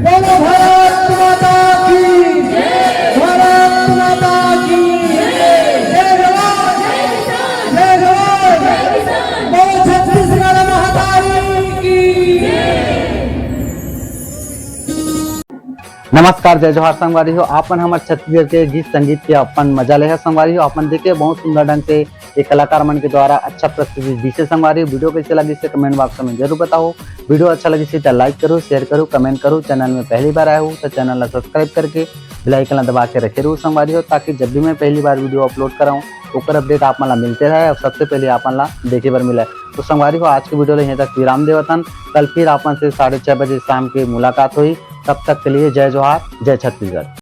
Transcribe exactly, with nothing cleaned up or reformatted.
बोलो भारत माता की, भारत माता की, जय जवान, जय जवान, बोलो छत्तीसगढ़ महाकाली की। नमस्कार, जय जोहार संगवारी हो। आपन हमर छत्तीसगढ़ के गीत संगीत के अपन मजा ले हे संगवारी हो। आपन देखे बहुत सुंदर ढंग से ये कलाकार मन के द्वारा अच्छा प्रस्तुति दिसे संगवारी हो। वीडियो कैसे लगिस हे कमेंट बॉक्स में जरूर बताओ। वीडियो अच्छा लगिस हे तो लाइक करो, शेयर करो, कमेंट करो। चैनल में पहली बार आए हो तो चैनल ला सब्सक्राइब करके बेल आइकन ला दबा के रखे रहो संगवारी हो, ताकि जब भी मैं पहली बार वीडियो अपलोड कराऊँ ओकर अपडेट आप मन ला मिलते रहे और सबसे पहले आप मन ला देखे बर मिले। तो संगवारी हो, आज के वीडियो ला यहीं तक विराम देवत हन। कल फिर आपन से साढ़े छः बजे शाम के मुलाकात होही। तब तक के लिए जय जोहार, जय छत्तीसगढ़।